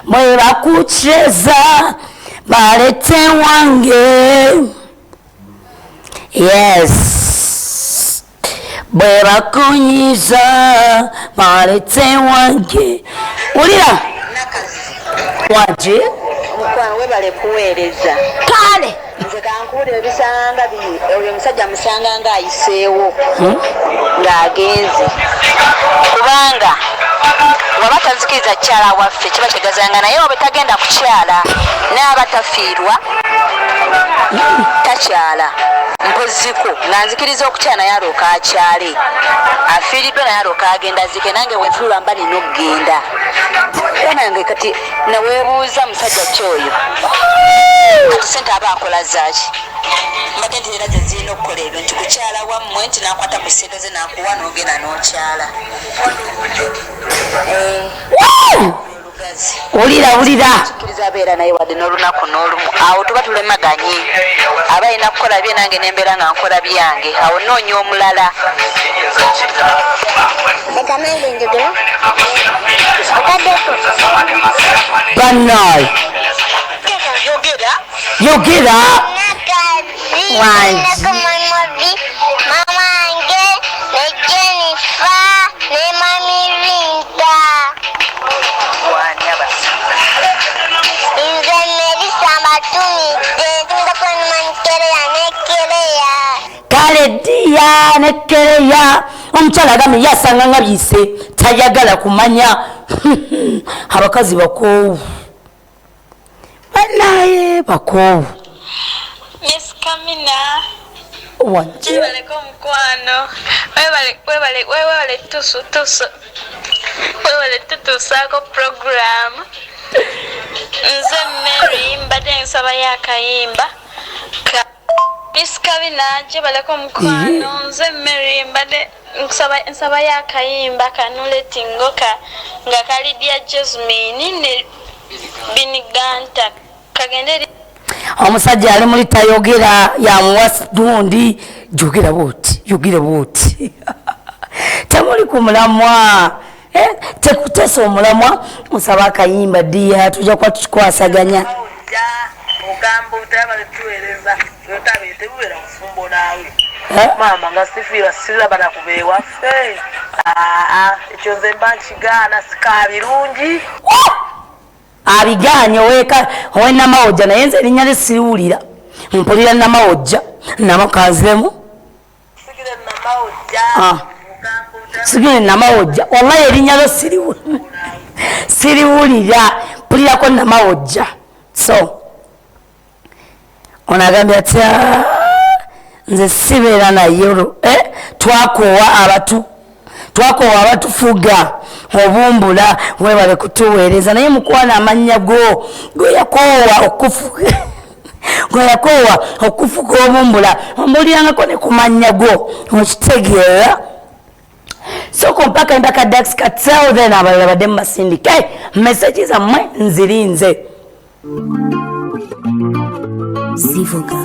Bwe bakukyeza balete wange. Yes, bwe bakunyiza balete wange. Wulira wanje. Mukwano, webale kuweereza. Kale. Nze kankuwulira, ebisanga oyo omusajja musanga nga ayiseewo ng'agenze, kubanga waba tazikiriza kukyala waffe, kiba kyegazanga, naye obe tagenda kukyala, naye aba tafiirwa, takyala mpoziko nga nzikiriza okukyala, naye alooka akyale, afiiriddwa naye alooka agenda azike. Nange wenfiirwa mba nina okugenda era nange. Kati neweebuuza, musajja ki oyo? Kati sente aba akola zaaki? Mbadde nti era ze zirina okukola ebyo, nti kukyala wammwe, nti nakwata ku sente ze nakuwa n'ogenda n'okyala. Olugazi. Wulira, wulira. Kikkiriza abeera naye wadde n'olunaku n'olumu, awo tuba tulemaganye. Aba alina kukola bye, nange nembeera nga nkola byange, awo noonya omulala. Leka nange njogera. Otaddeko. Banaye. Yogera. Yogera. Nakazi. Wangi. Nako Mama B, mama wange ne Jennifer ne Mami Rinta. Wani abasa? Nze Melissa mbatumidde. Ntumidde kwenuma Kereya ne Kereya. Kale ddiya ne Kereya. Omukyala agambye yasanga nga byise, tayagala kumanya. Abakazi bakoowu, banaye bakoowu. Miss Kamina, Wanje. Webaleko omukwano, webale, webale, webale tusu tusu, webale tutuusaako program. Nze Mary, mbadde nsabayo akayimba ka Miss Kamina. Gyebaleko omukwano, nze Mary, mbadde nsabayo akayimba kanuletingo ka nga kali Dya Jasmine ne Biniganta, kagende eri Omusajja ali muli tayogera, yamuwa gundi, jogera bwoti, yogera bwoti. Temuli ku mulamwa. Eh, tekutesa omulamwa, musaba akayimba ddiya, tujja kuba tukikwasaganya. Ojja ogamba otaba tuweereza otabe tebubeera bufumbo naawe. Eh? Maama, nga sifiirwa, siraba nakuba ewaffe. Aa, ekyo nze mba nkigaana, sika birungi. Abigaanye oweka owenamawojja, naye nze erinnya lye siriwulira, mpulira Namawojja namakanziremu. Sigire Namawojja. Ah. Sigire Namawojja, wallahi erinnya lyo siriwulira, mpulirako Namawojja. So ono agambye atya? Nze sibeera naye olwo, eh, twakoowa abatu, twakoowa abatufuga obumbula. Webale kutuweereza, naye mukwana, amannya go gwe yakoowa okufuga, gwe yakoowa okufuga obumbula, ombulirangako ne ku mannya go, okitegeera? Soko mpaka mpaka dax katel, then abalala badde mubasindike message zammwe, nzirinze. Zivuga.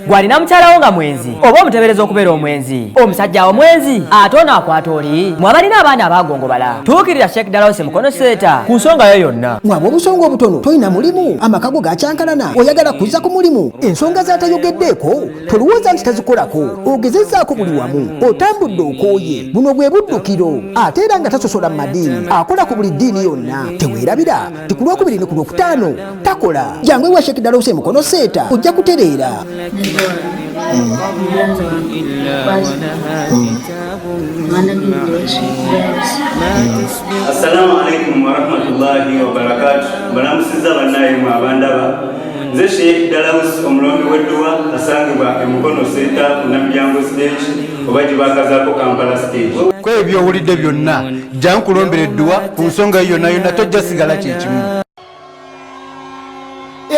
Gwalina mukyalawo nga mwenzi, oba omutebereza okubeera omwenzi, omusajja awo mwenzi, ate ono akwata oli. Mwabalina abaana abagongobala, tuukirira Sheikh Dalausi Mukono Seeta ku nsonga yo yonna. Mwaba obusonga obutono, tolina mulimu, amaka go gakyankalana, oyagala kuzza ku mulimu, ensonga z'atayogeddeeko tolowooza nti tazikolako, ogezezzaako buli wamu, otambudde okooye, buno bwe buddukiro. Ate era nga tasosola mu madiini, akola ku buli ddiini yonna. Teweerabira ti ku Lwokubiri ne ku Lwokutaano takola. Jangu ewa Sheikh Dalausi Mukono Seeta, ojja kutereera. Muganzi wange mwana g'Yesu. Assalamu alaikum warahmatullahi wabarakatu. Balamusiza bannaye mwe abandaba. Nze Sheikh Dalaus, omulombi w'edduwa, asangibwa Emukono Seeta ku Namilyango Stage, oba gye bakazaako Kampala Stage. Ku ebyo by'owulidde byonna, jja nkulombera edduwa ku nsonga yo yonna yonna, tojja sigala kyekimu.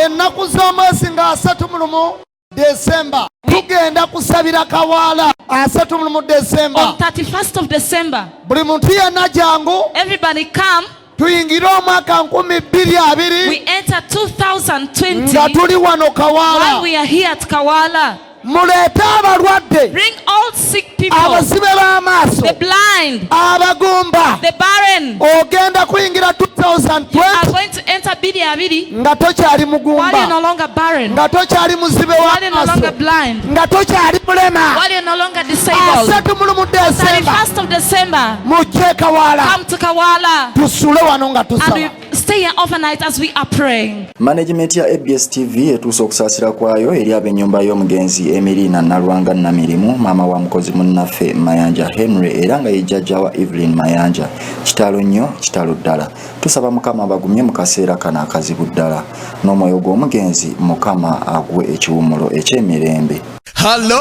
Ennaku z'omwezi nga 31 Desemba tugenda kusabira Kawaala, 31 Desemba. On 31st of December, Buli muntu yenna jangu. Everybody come. Tuyingire omwaka 2020 We enter 2020 nga tuli wano Kawaala. While we are here at Kawala. Muleete abalwadde. Bring all sick people. Abazibe b'amaaso. The blind. Abagumba. The barren. Ogenda kuyingira You are 2020 going to enter bidi abiri nga tokyali while you're no mugumba, longer barren, nga tokyali muzibe while you're no longer w'amaaso, blind, nga tokyali mulema. while you're no longer disabled. 31 Desemba, 31st of December, mujje Kawala, come to Kawala tusule wano nga and tusaba. we stay here overnight as we are praying. Management ya ABS TV etuuse okusaasira kwayo eri ab'ennyumba y'omugenzi Emirina Nalwanga Namirimu, maama wa mukozi munnaffe Mayanja Henry, era nga ye jjajja wa Evelyn Mayanja. Kitalo nnyo, kitalo ddala. Tusaba Mukama abagumye mu kaseera kano akazibu ddala, n'omwoyo gw'omugenzi Mukama aguwe ekiwummulo eky'emirembe. Hello,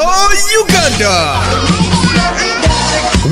Uganda!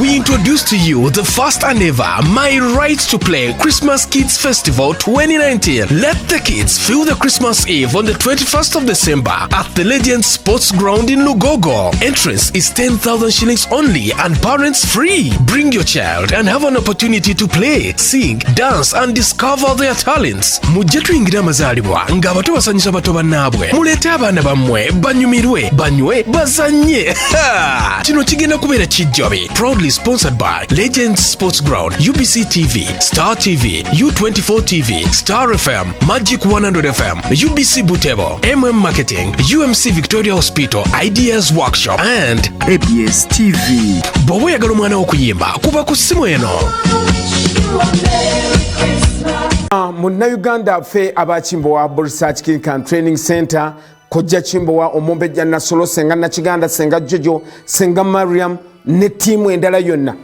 We introduce to you the first and ever My Right to Play Christmas Kids Festival 2019. Let the kids feel the Christmas Eve on the 21st of December at the Legends Sports Ground in Lugogo. Entrance is 10,000 shillings only and parents free. Bring your child and have an opportunity to play, sing, dance and discover their talents. Mujje tuyingire amazaalibwa ng'abato basanyusa bato bannaabwe. Muleete abaana bammwe banyumirwe, banywe, bazannye. Ha! Kino kigenda kubeera kijjobi. Proudly sponsored by Legends Sports Ground, UBC TV, Star TV, U24 TV, Star FM, Magic 100 FM, UBC Butebo, Marketing, UMC Victoria Hospital, Ideas Workshop and ABS TV. Bw'oba oyagala omwana wo okuyimba, kuba ku ssimu eno. Munnayuganda ffe abakimbowa Research Clinic and Training Center, Kojja Kimbowa, Omumbejja Nasolo, Senga Nakiganda, Senga Jojo, Senga Mariam ne ttiimu endala yonna,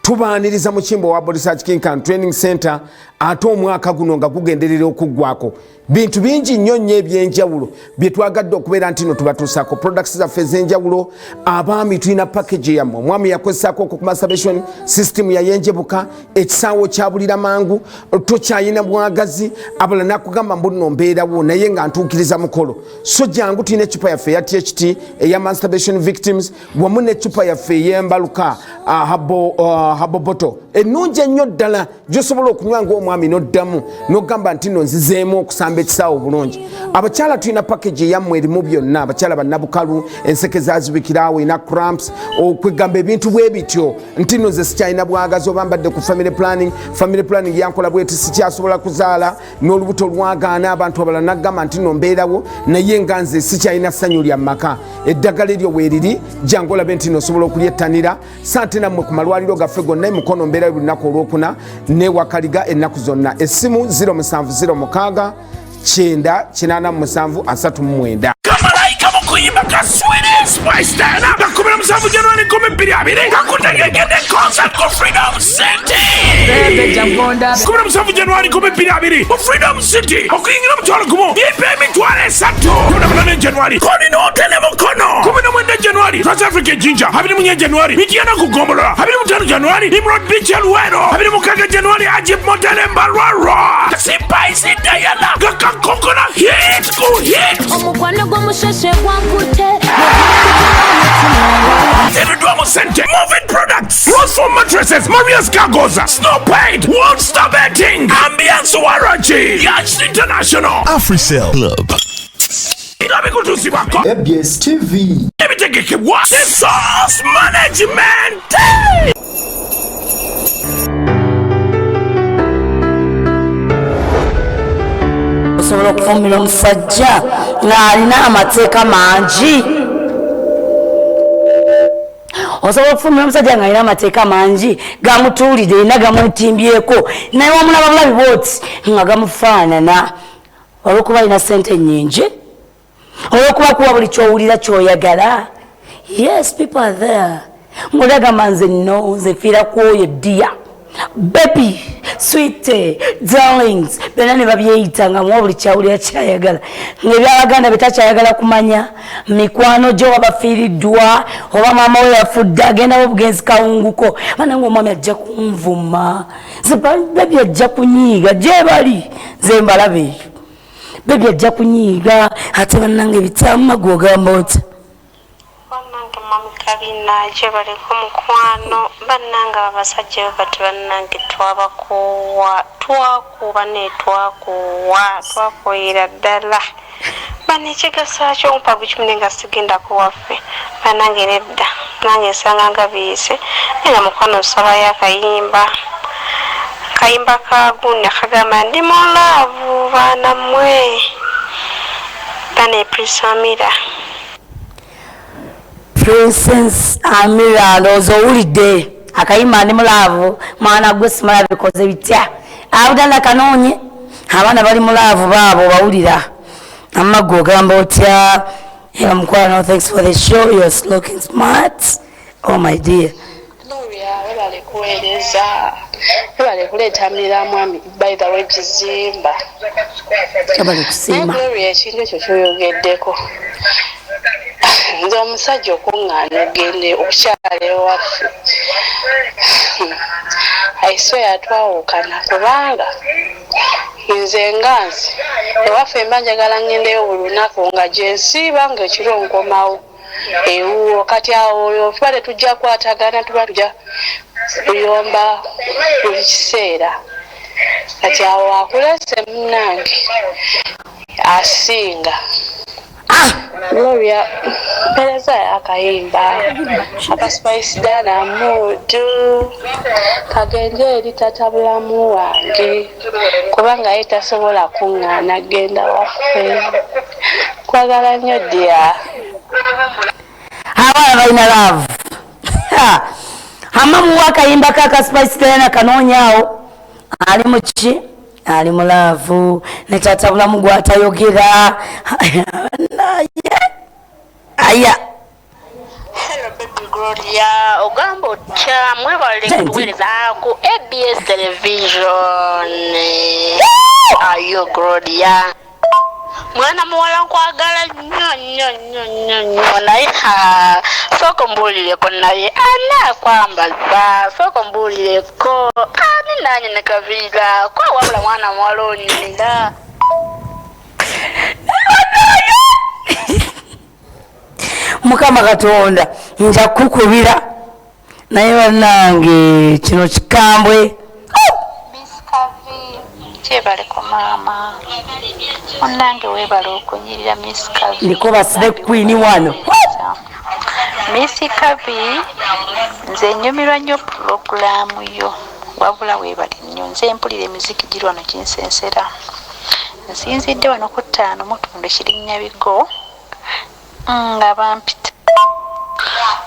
tubaaniriza mu Kimbowa Research Clinic and Training Center. Ate omwaka guno nga gugenderera okuggwako, bintu bingi nnyo nnyo ebyenjawulo bye twagadde okubeera nti no tubatuusaako products zaffe ez'enjawulo. Abaami, tulina package yammwe. Omwami yakozesaako ku masturbation system, yayenjebuka, ekisaawo kyabulira mangu, tokyayina bwagazi. Abalala nakugamba mbu nno mbeerawo naye nga ntuukiriza mukolo. So jangu, tulina ecupa yaffe eya THT eya masturbation victims, wamu n'ecupa yaffe ey'embaluka herbal bottle ennungi ennyo ddala gyosobola okunywa ngaomwami n'oddamu n'ogamba nti no nzizeemu okusamba ekisaawo bulungi. Abakyala, tulina package eyammwe erimu byonna. Abakyala bannabukalu, enseke zazibikirawo, ina cramps, okwegamba ebintu bwe bityo nti no nze sikyalina bwagazi, oba mbadde ku family planning, family planning yankola bweti, sikyasobola kuzaala n'olubuto lwagaana. Abantu abalala nagamba nti no mbeerawo naye nga nze sikyalina ssanyu lya maka. Eddagala eryo weeriri, jangu olabe nti nosobola okulyettanira. Sante nammwe ku malwaliro gaffe gonna. Emukono mbeerayo buli lunaku olwokuna, newakaliga ennaku zonna. Essimu 0706 987 39. Kamalayika mu kuyimba ka Swedish Spice Diana nga 17 January 2020 kakutegekede concert ku Freedom City. 17 January 2020 mu Freedom City, okuyingira 5,000, ipe 30,000. 18 January, Kolina Hotel Mukono. 19 January, Trans Africa Jinja. 24 January, Mityana ku Gombolola. 25 January, Nimrod Beach Luwero. 26 January, Ajib Motel Mbarara. Spice Diana gakakokona hit ku hit. Omukwano gw'omusheshe gwankute. Teruddwamu Sente, Moving Products, Roseful Mattresses, Maria's Cargoes, Snow Paint, Won't Stop Betting, Ambience Warranty, Yacht International, Africell Club. Era bikutuusibwako ABS TV. Ebitegekebwa The Source Management. Osobola okufumbira omusajja ng'alina amateeka mangi? Osobola okufumbira omusajja ng'alina amateeka mangi gamutuulire, erina gamwetimbyeko, naye wamulaba bulabi bwoti nga gamufaanana, olwokuba alina sente nyingi, olwokuba kuwa buli kyowulira kyoyagala? Yes, people are there, ng'oli agamba nze no, nze nfiira ku oyo, dear, baby, sweet, darlings, byonna ne babyeyita nga muwa buli kyawulira kyayagala, ngaebyabaganda betakyayagala kumanya, mikwano gyo oba bafiiriddwa oba maama we yafudde, agendawo obugenzi kawunguko. Banange, omwami ajja kunvuma, nze baby ajja kunyiiga, gyebali nze mbalaba eyo, baby ajja kunyiiga. Ate bannange, ebitamu gwogamba oti. Bannange, mami Kabina, gyebaleko mukwano. Bannange, abasajja be bati, bannange, twabakoowa, twakuba ne twakuwa, twakuwira ddala. Bano ekigasa ki okumpa buli kimu naye nga sigendako waffe? Banange nedda, nange nsanga nga biyise. Naye nga mukwano nsabayo akayimba, kayimba ka gundi akagamba ndi mu laavu baana mmwe. Bane Prince Amira. Princess Amira, ndowooza owulidde akayimba ndi mu laavu. Mwana gwe simala bikoze bitya, Abudala kanoonye abaana bali mu laavu baabo bawulira. Amaggo ogamba otya? Era mukwano, thanks for the show, you're looking smart, oh my dear. Gloria, webale kuweereza, webale kuleeta miramwa. By the way, gizimba. Webale kusiima. Naye Gloria, ekintu ekyo kyoyogeddeko, nze omusajja okuŋŋaana ogende okukyala ewaffe, I swear twawukana, kubanga nze nga nze ewaffe mba njagala ŋŋendeyo buli lunaku, nga gye nsiiba nga ekiro nkomawo ewuwo. Kati awo oyo tuba tetujja kukwatagana, tuba tujja kuyomba buli kiseera. Kati awo akulese munnange asinga. Gloria, mpeereza akayimba aka Spice Diana Mudu, kagende eri tata bulamu wange, kubanga ye tasobola kuŋŋaana genda waffe. Kwagala nnyo dya. Abaana balina love. Amamuwa akayimba ka Spice Diana kanoonyaawo ali muki, ali mu love ne taata bulamu gwatayogera naye aya. Hello baby Gloria, ogamba otya? Mwebale kutuweereza ku ABS Television. Ayo Gloria, mwana muwala nkwagala nnyo nnyo nnyo nnyo nnyo, naye ha, sooka ombuulireko, naye ani akwambaza? Sooka ombuulireko ani nanye nekaviira kwa, wabula mwana muwala onyumira. Mukama Katonda, nja kukubira, naye bannange kino kikambwe. Kyebaleko maama munnange, weebale okunyirira, Miss Kavi. Ndiko basibe queen wano. Miss Kavi, nze nnyumirwa nnyo pulogulaamu yo, wabula weebale nnyo. Nze mpulira emiziki giri wano kinsensera. Nsinzidde wano ku 5 mutundu Kirinnya Bigo, nga bampita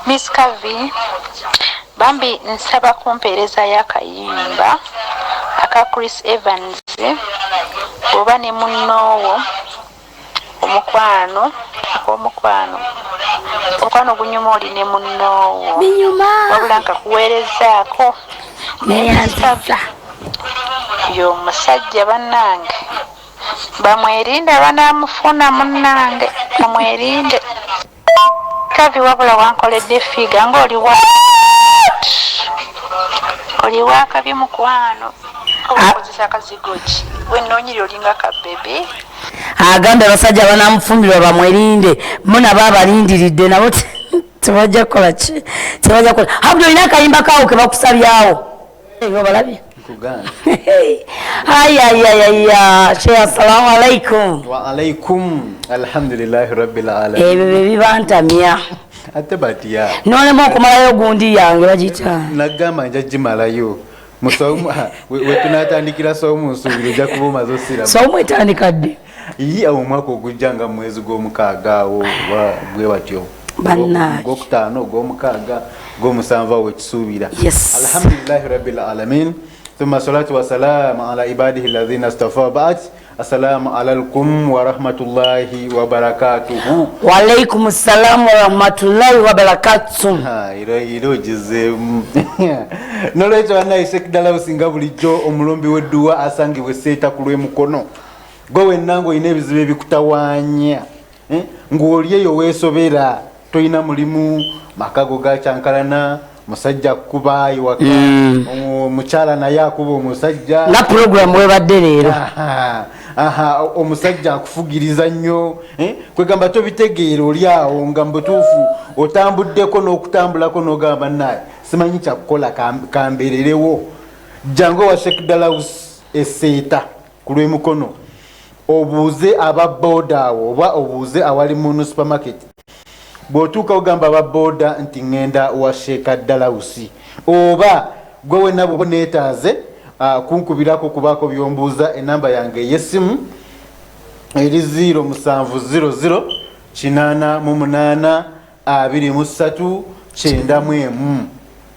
Miss Kavi. Bambi nsaba kumpeereza y'akayimba aka Chris Evans, bw'oba ne munnoowo omukwano, ak'omukwano, omukwano gunyuma oli ne munnoowo. Binyuma. Wabula nkakuweerezaako. Neyanziza. Yo omusajja bannange bamwerinde, banaamufuna munnange bamwerinde. Kavi, wabula wankoledde figa ng'oli wa oli wakabi mukwano, okozesa akazigo ki wenoonyiri olinga kabebe. Agambye abasajja banamufumbirwa bamwerinde, munaba abalindiridde nabo tebajja kukola ki, tebajja kukola. Abdu, olina akayimba kaawo ke bakusabyawo obalabye? Ayayayaya, sheikh, assalamu alaikum. Wa alaikum, alhamdulillahi rabbil alamin. Ebyo bye bibantamya. Ate batya? Nolema okumalayo gundi yange bagiyita. Nagamba nja gimalayo musawumu wetunatandikira sawumu, nsuubira ojja kuba omaze osiramu. Sawumu etandika ddi? Iyi, awo omwaka ogujja nga mu mwezi gw'omukaaga awo bwe batyo. Bannange. Ogwokutaano, ogwomukaaga, ogwomusanvu awo ekisuubira. Yes. Alhamdulillahi rabbil alamin, thumma salatu wassalamu ala ibadihi alladhina astafa, ba'd. Assalamu alaikum warahmatullahi wabarakatuhu. Waalaikum salamu warahmatullahi wabarakatuh. Era ogizeemu. Nolwekyo bannaye, Sheikh Dalausi nga bulijjo omulumbi w'edduwa asangibwa Eseeta ku lw'emukono. Gwe wenna ng'olina ebizibu ebikutawaanya, ng'oli eyo weesobera, tolina mulimu, maka go gakyankalana, musajja akuba ewaka, omukyala naye akuba omusajja. Nga puroguramu webadde leero. Aha, omusajja akufugiriza nnyo, kwegamba tobitegeera, oli awo nga mubutuufu otambuddeko n'okutambulako n'ogamba naye simanyi kyakukola, kambeererewo. Jangu owa Sheikh Dalaus Eseeta ku lw'emukono. Obuuze aba boda awo oba obuuze awali Munu Supermarket. Bw'otuuka ogamba aba boda nti ŋŋenda wa Sheeka Dalawusi, oba gwe wenna bw'oba neetaaze kunkubirako kubaako by'ombuuza, enamba yange ey'essimu eri 0700 88 23 91,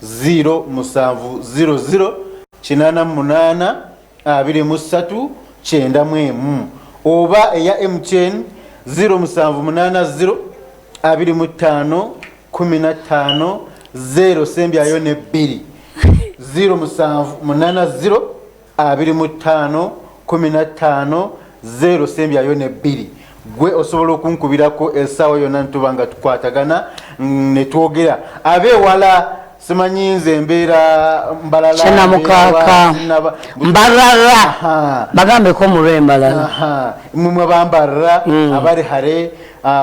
0700 88 23 91, oba eya MTN 0780 25 15 0 sembyayo ne 2, 0780 25 15 0 sembyayo ne 2. Gwe osobola okunkubirako essaawa yonna ntuba nga tukwatagana ne twogera. Abeewala, simanyi nze embeera Mbalala, Kyenamukaaka. Mbalala, bagambeko mu lw'embalala. Mumwe bambarra abali hare,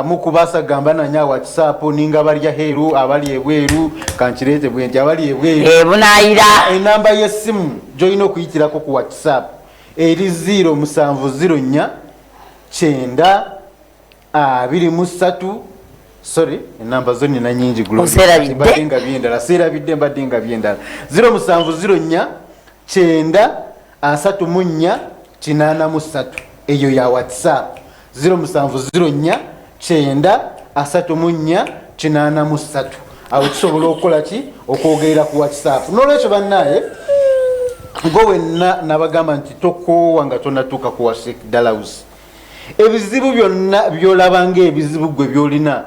mukubasa gamba nanya WhatsApp ninga balya heru, abali ebweru, kankirete bwe nti abali ebweru Ebunaayira. Enamba y'essimu gy'olina okuyitirako ku WhatsApp eri 0704 90 23, sorry, enamba zo nina nyingi, Gloria. Oseerabidde? Mbadde nga byendala, seerabidde, mbadde nga byendala. 0704 90 34 83, eyo ya WhatsApp, 0704 90 34 83. Awo tusobola okukola ki? Okwogerera ku WhatsApp. Nolwekyo bannaaye, gwe wenna nabagamba nti tokoowa nga tonatuuka ku wa Sheikh Dalawusi. Ebizibu byonna byolaba ngaebizibu gwe byolina,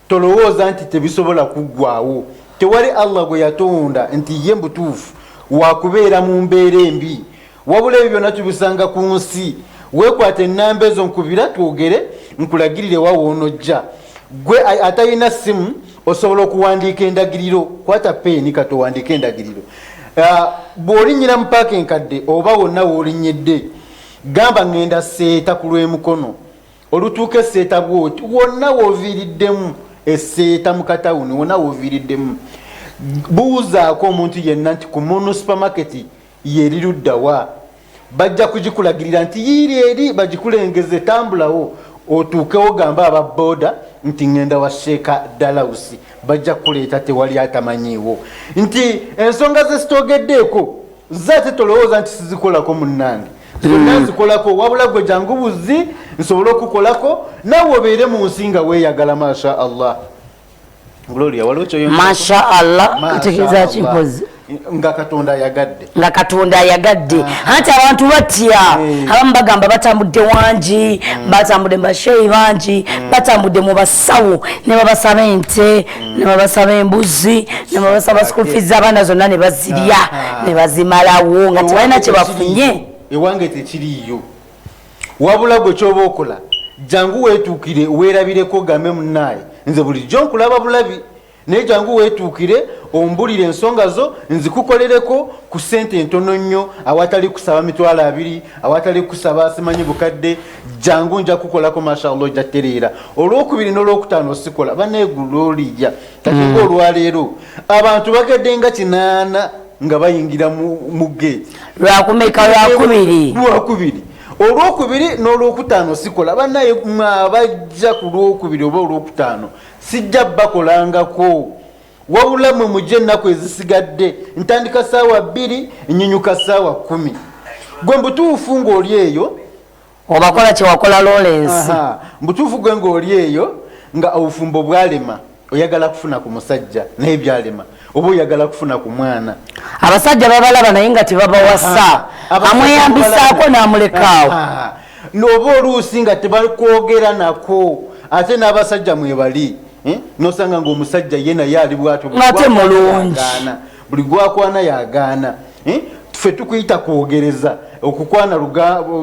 tolowooza nti tebisobola kuggwawo. Tewali Allah gwe yatonda nti ye mbutuufu wakubeera mu mbeera embi, wabula ebyo byonna tubisanga ku nsi. Weekwata enamba ezo, nkubira twogere, nkulagirire wa woonojja. Gwe atalina simu osobola okuwandiika endagiriro. Kwata peeni kati owandiika endagiriro. Bw'olinnyira mu paaka enkadde oba wonna w'olinnyidde, gamba ŋŋenda Seeta ku lw'emukono. Olutuuka Eseeta bwoti, wonna w'oviiriddemu Eseeta mu katawuni, wonna w'oviiriddemu, buuzaako omuntu yenna nti ku Munu Supermarket yeri luddawa? Bajja kugikulagirira nti yiiri eri, bagikulengeze. Tambulawo otuukewo, gamba aba boda nti ŋŋenda wa Sheeka Dalawusi, bajja kukuleeta. Tewali atamanyiiwo nti ensonga zesitogeddeeko zaate tolowooza nti sizikolako. Munnange, zonna nzikolako, wabula gwe jangu buzi nsobole okukolako naawe obeere mu nsi nga weeyagala. Masha Allah. Gloria, waliwo kyoyongerako? Masha Allah. Masha Kitegeeza ki? Allah. Mpozi? Nga Katonda ayagadde. Nga Katonda ayagadde. Anti abantu batya, abamu bagamba batambudde wangi, batambudde mu basheyi bangi, batambudde mu basawo ne babasaba ente, ne babasaba embuzi, ne babasaba school fees z'abaana zonna ne bazirya ne bazimalawo nga tebalina kye bafunye. Ewange tekiriiyo, wabula gwe kyoba okola, jangu weetuukire, weerabireko, gambe munaaye nze bulijjo nkulaba bulabi, naye jangu weetuukire ombulire ensonga zo, nzikukolereko ku ssente entono nnyo, awatali kusaba 20,000, awatali kusaba simanyi bukadde. Jangu nja kukolako, mashallah, ojja tereera. Olwokubiri n'olwokutaano osikola baneegulolija kati nga olwaleero abantu bagedde nga 80 nga bayingira mu gate. Lwakumeka? Lwakubiri. Lwakubiri. Olwokubiri n'olwokutaano sikola. Banaye mwabajja ku lwokubiri oba olwokutaano sijja bakolangako, wabula mwe mujje ennaku ezisigadde. Ntandika saawa 2, nyinyuka saawa 10. Gwe mbutuufu ng'oli eyo Obakola kyewakola Lawrence. Aha, mbutuufu gwe ng'oli eyo nga obufumbo bwalema, oyagala kufuna ku musajja naye byalema, oba oyagala kufuna ku mwana. Abasajja babalaba naye nga tebabawasa. Amweyambisaako n'amulekaawo. Noba oluusi nga tebakwogera nako, ate n'abasajja mwebali, eh? Nosanga ngaomusajja ye naye ali bwatyo, buli Ng'ate gwakwana mulungi. yagaana. Buli gwakwana yagaana, eh? Ffe tukuyita kwogereza, okukwana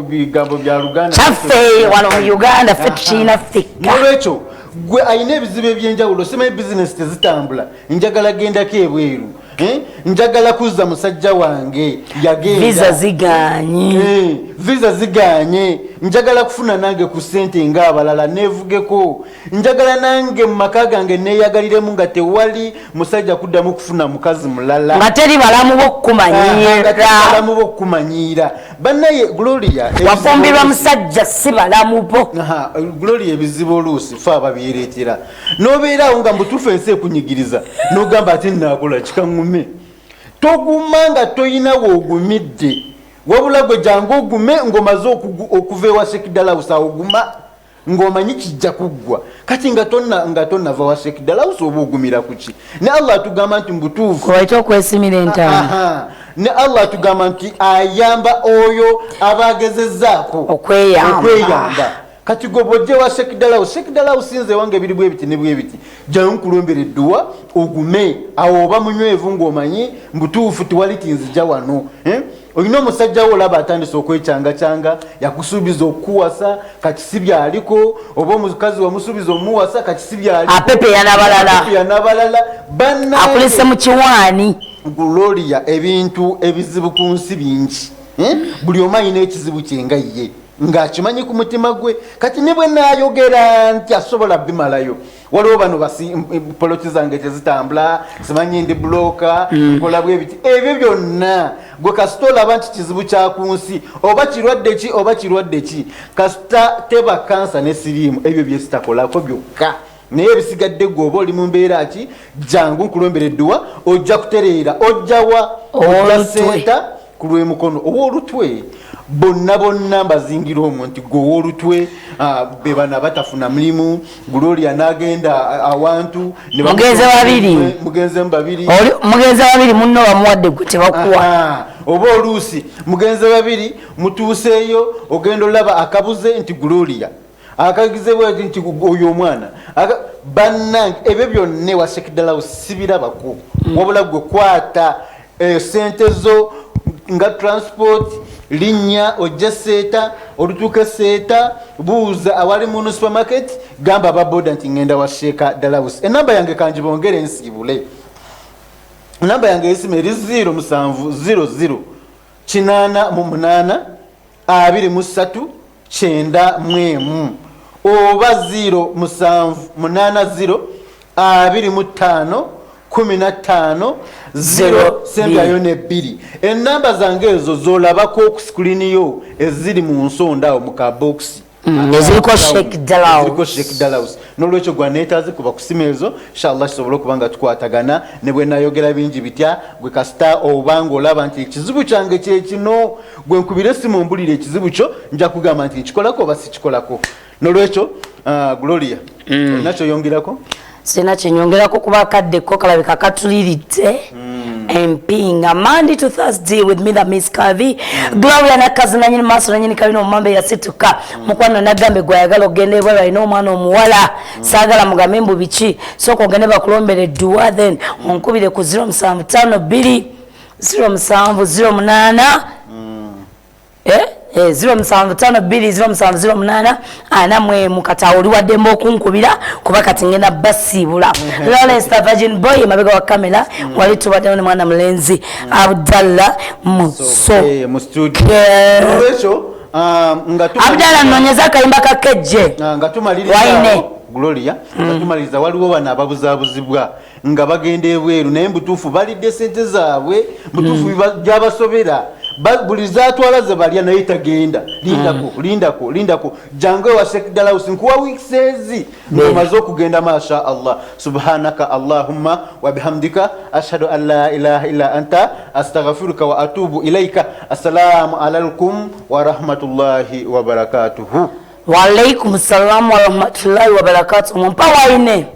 bigambo bya Luganda. Kyaffe wano mu Uganda, ffe tukirina ffekka. Nolwekyo gwe alina ebizibu ebyenjawulo, simanyi bizinesi tezitambula, njagala gendako ebweru, eh? Njagala kuzza musajja wange yagenda. Visa ziganye. Visa ziganye. Njagala kufuna nange ku ssente ng'abalala, neevugeko. Njagala nange mu maka gange neeyagaliremu nga tewali musajja kuddamu kufuna mukazi mulala, Nga teri balamu bo kukumanyiira. Nga teri balamu bo kukumanyiira. Bannaye Gloria, Wafumbirwa musajja, si balamu bo. Aha, Gloria, ebizibu oluusi fe ababyereetera. N'obeeraawo nga mbutuufu ensi ekunyigiriza, n'ogamba ate naakola kikaŋŋume. Toguma nga toyina woogumidde, wabula gwe jangu ogume ng'omaze okuva ewa Sheikh Dalausi. Awo guma ng'omanyi kijja kuggwa. Kati nga tonnava wa Sheikh Dalausi, oba ogumira ku ki? Ne Allah atugamba nti mubutuufu Waita okwesimira entaana. Aha. Ne Allah atugamba nti ayamba oyo abagezezzaako okweyamba. Okweyamba. Kati gwe bwojja wa Sheikh Dalausi, Sheikh Dalausi, nze wange biri bwe biti ne bwe biti, jjayo nkulombera edduwa ogume. Awo oba munywevu ng'omanyi mbutuufu tiwali tinzija wano, eh? Olina omusajja wo olaba atandise okwecangacanga, yakusuubiza okukuwasa, kati si byaliko, oba omukazi wamusuubiza omuwasa, kati si byaliko. Apepeya n'abalala. Apepeya n'abalala. Bannange, Akulise mu kiwaani. Gloria, ebintu ebizibu ku nsi bingi, eh? Buli omu alina ekizibu kye nga ye ng'akimanyi ku mutima gwe. Kati ne bwe naayogera nti asobola bimalayo, waliwo bano poloti zange tezitambula, simanyi ndi broker, nkola bwebiti. Ebyo byonna gwe kasita olaba nti kizibu kya ku nsi, oba kirwadde ki, oba kirwadde ki, kasita teba kansa ne siriimu, ebyo byesitakolako byokka. Naye ebisigadde, gwe oba oli mu mbeera ki, jangu nkulombera edduwa, ojja kutereera. Ojjawa? Ojja Ow'olutwe. Seeta ku lw'emukono. Ow'olutwe bonna bonna mbazingira omwo nti gwe ow'olutwe, be bano abatafuna mulimu. Gloria n'agenda awantu ne Mugenze babiri. Mugenze mu babiri. Oli mugenzi babiri, munno bamuwadde, gwe tebakuwa. Aha. Oba oluusi mugenze babiri, mutuuseeyo, ogenda olaba akabuze nti Gloria akagize bwati nti oyo omwana. Bannange, ebyo byonna ewa Sheikh Dalausi sibirabako. Wabula gwe kwata sente zo nga transport, linnya ojja Seeta. Olutuuka Seeta, buuza awali muno supermarket, gamba ababoda nti ngenda wa Sheikh Dalausi. Enamba yange kanjibongere nsiibule. Enamba yange esimu eri 0700 88 23 91, oba 0780 25 15 0 sembyayo nebbiri. Enamba zange ezo zolabako ku screen yo, eziri mu nsonda awo mu kabokisi. Eziriko Sheikh Dalaus. Eziriko Sheikh Dalaus. Nolwekyo gwaneetaaze kuba kusima ezo, inshallah kisobole okuba nga tukwatagana. Ne bwe nayogera bingi bitya, gwe kasita oba ng'olaba nti ekizibu kyange kyekino, gwe nkubira esimu mbulira ekizibu kyo, nja kugamba nti nkikolako oba sikikolako. Nolwekyo, Gloria, olina kyoyongerako? Sirina kyenyongerako kuba akadde ko kalabika katuliridde empinga. Monday to Thursday with me, the Miss Kavi, Gloria Nakazi, nanyini maaso, nanyini kabina, omumambe yasituka. Mukwano, nagambe gwayagala okugenda ebweru, alina omwana omuwala, saagala mugambe mbu biki, sooka ogende bakulombera edduwa, then onkubire ku 0752 0708, 0752 0708 41. Kati awo oli waddembe okunkubira kuba kati ngenda basiibula. Lawrence the Virgin Boy emabega wa kamera, wali tubaddewo ne mwana mulenzi Abdallah Muso. Mu studio. Nolwekyo, nga Abdallah, nonyeza akayimba ka kejje. Nga tumaliriza Waine. awo, Gloria, nga tumaliriza, waliwo bano ababuzaabuzibwa nga bagenda ebweru, naye mbutuufu balidde sente zaabwe, mbutuufu byabasobera. Buli zatwala ze balya, naye tagenda. Lindako, lindako, lindako, jangu ewa Sheikh Dalaus, nkuwa weeks ezi ng'omaze okugenda, masha Allah. Subhanaka allahumma wa bihamdika, ashhadu an la ilaha illa anta, astaghfiruka wa atubu ilaika. Assalamu alaikum wa rahmatullahi wa barakatuhu. Waalaikum salamu warahmatullahi wabarakatu. Mumpa waine.